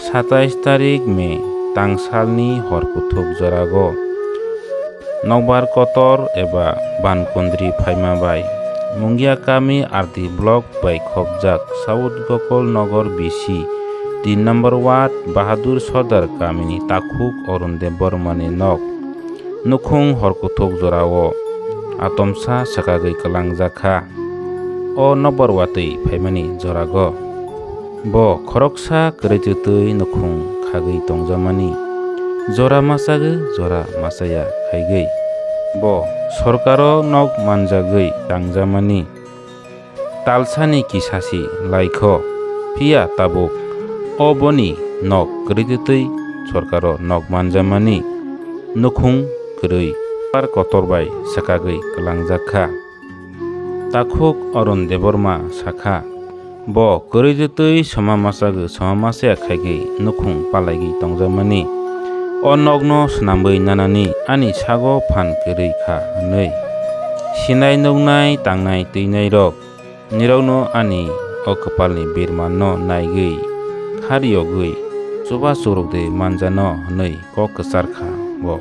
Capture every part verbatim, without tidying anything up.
Satais tarik May, tangsalni hor kuthuk jorago nokbar kotor eba bankundri phaima bai Mungia kami R D block bai khopjak South Gokul Nagar B C tin number ward Bahadur Sordar kamini takhuk Arun Debbarmani nok nukhung hor kuthuk jorao atomsa swkagwi kwlangjak kha. O nokbar watwi phaimani jorago bo khoroksa kwrwi twtwi nukhung khagwi tongjamani, jora machagwi jora machaya khaigwi bo sorkaro nok manjagwi tangjamani talsani kisasi laikho, phiya tabuk o boni nok kwrwi twtwi sorkaro nok manjamani nukhung kwrwi par kotor bai swkagwi kwlangjak kha. Takhuk Arun Debbarma sakha, bo kwrwi twtwi soma machagwi soma machaya khaigwi nukhung palaigwi tongjamani. O nokno swnamwi nanani ani sago phan kwrwi kha hwnwi. Sinai nuknai tangnai twinairok nirokno ani o kwpalni birmanno naigwi khariyogwi chubachu rwgwi manjano hwnwi kok kwchar kha bo.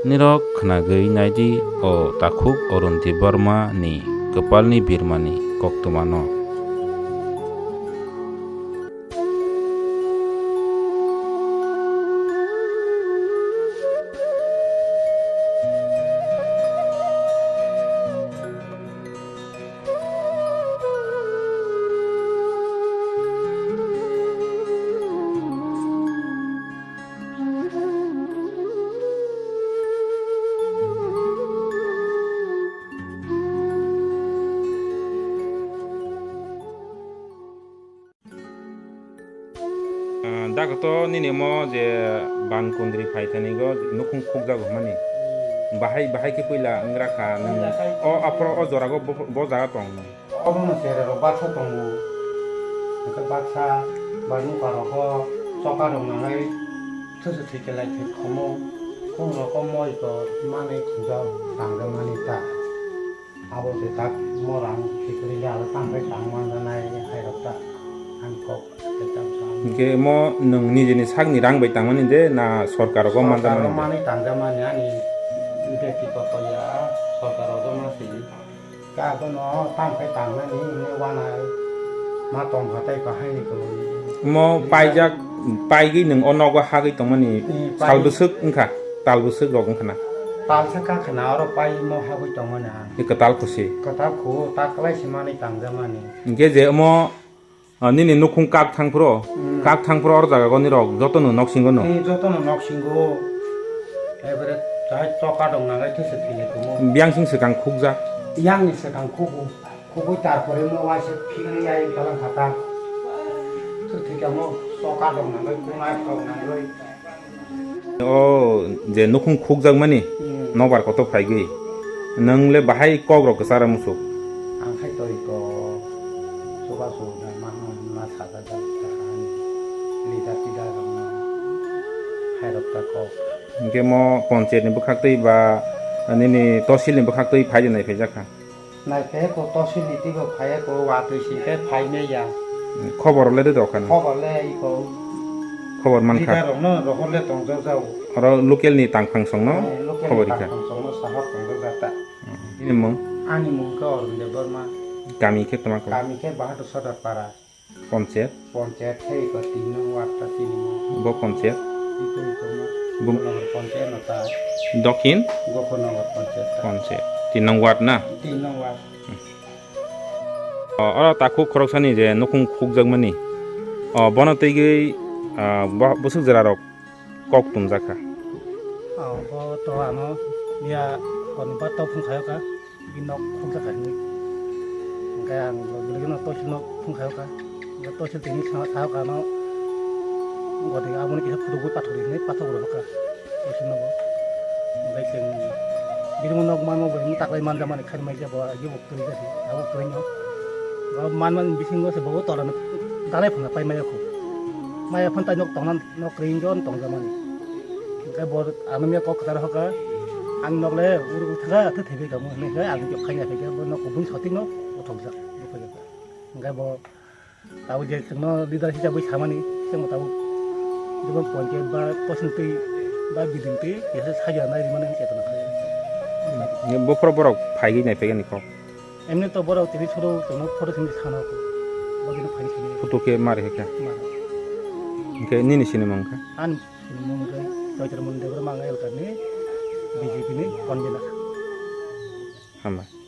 Nirok khwnagwi naidi o takhuk Arun Debbarma ni kwpalni birmani koktwmano. Ah, dago to nini mo je ban kundri phai thani go nukhung khukjago hwnmani. Bahai, bahai khe puila wngra kha nang. Puila khai o aphro o jorago bo, bo jaga tong nang. Obono chererok baksa tongo. Hwnkhe baksa ba nukarokbo chokarok nangnai thusu thwikelai thwi khomo. Khungrokbo moi ko manwi khunjak tangjakmani ta. Abo se tak morang khikrwi le abo tangbai tang manjanai hairok ta. Ani kok se tak sa. Hwnkhe mo nwng nijini sakni rang bai tangmani de na sorkarogo manjakmani de? Sorkaro manwi tangjakmani ani beti koto ya sorkarogo ma sidi. Khe abono tang khe tangnani hwnwi uanai ma tong kha tei kha haini kwrwi. Omo paijak, paigwi nwng o nogo hagwi tongmani. Eh, sal pai- bwswk wngkha, tal bwswk rok wngkha na? Talsa kha khna oro paimo hagwi tongmani ang. E kwtal khusi. Kwtal khu ta kwlai se manwi tangjakmani. Hwnkhe je omo Ah, nini nukhung kak thang phro, hmm, kak thang phro or jaga goni rok joto no nok singo no. Eh, joto no nok singo. Ebere chai choka dong na gai these thile tumo. Biang sing swkang khukjak. Yang ni swkang khubu. Khubui tar pore mo waise philni ai kalang khata. Thik thik amo choka dong na gai kunai thok na gai. O je nukhung khukjakmani, hmm, nokbar kotor phaigwi, nwng le bahai kok rok kwchara musuk? Ang khai toi ko, chubachu na ma, ma sajajak ta, leader tidar rok no, hai rok ta kok. Hwnkhe mo ponchayat ni bwkhak twi ba nini tosil ni bwkhak twi phai de nai phaijak kha? Naikhe ko tosil ni twibo phaiya ko watwi singkhe phai manya. Khobor le rwdok kha na? Khobor le iko. Khobor man kha. Leader rokno rohor le tongjago. Oro local ni tangphang songno. Eh, local khobor ni rikha. Tangphang songno sahor tongjak ta. Hmm. Nini mung? Ani mung khe Arun Debbarma. Kami khe tama khe? Kami khe Bahadur Sordar Para. Ponchayat? Ponchayat khe iko tin nong ward ta chini mo. Bo ponchayat? Iko iko mo. Bum- Gokhornagar ponchayat no ta. Dokhin? Gokhornagar ponchayat ta. Ponchayat. Tin nong ward na? Tin nong ward. Hmm. O, oro takhuk khoroksani je nukhung khukjakmani. O, bono twiwi, ah, bo-, bwswk jera rok kok tumjak kha. Ah, bo to ano ya hwn ba to phung khayo kha. Bini nok khukjak kha hinwi. Hwnkhe ang logi logi no toisil nok phung khayo kha. Hwnkhe toisil tini sa, sa kha no goti aboni kisa phutugwi pathogwi hinwi pathogwi rw kha. Toisil nogo. Hwnkhe chwng bini nok manma bai taklai manjak mani khaini mai khe bo agi bo kwrwi kha se. Abo kwrwi no. Bo manma bisingo se bo tola no dalai phunga pai maya kho. Maya phun tai nok tongna nok kwrwi wngkhe tongjakmani. Hwnkhe bo ano miya kok kwcharo hokha, "Ang nok le uru thangkha, athe thebwi kamo," hinwi khe ang jok khaina khe bo nok kubun sotik no uthokjak, bukhukjak. Hwnkhe bo tabuk je chwngno leader hisabwi samani, chwngno tabuk Jemon ponchayat ba kosin twi ba building twi kisa sajla nai rimani ang chetona khlai. Buphuru borok phaigwi naiphaiya ni kok. Emni to borok tini soro tongma photo simi thana ko. Bagino phaini simi. Photo khe mari hekha. Mari. Hingke nini sinimung kha? An sinimung khe Choitramon Debbarma ang elkani B J P ni convener. Hambai.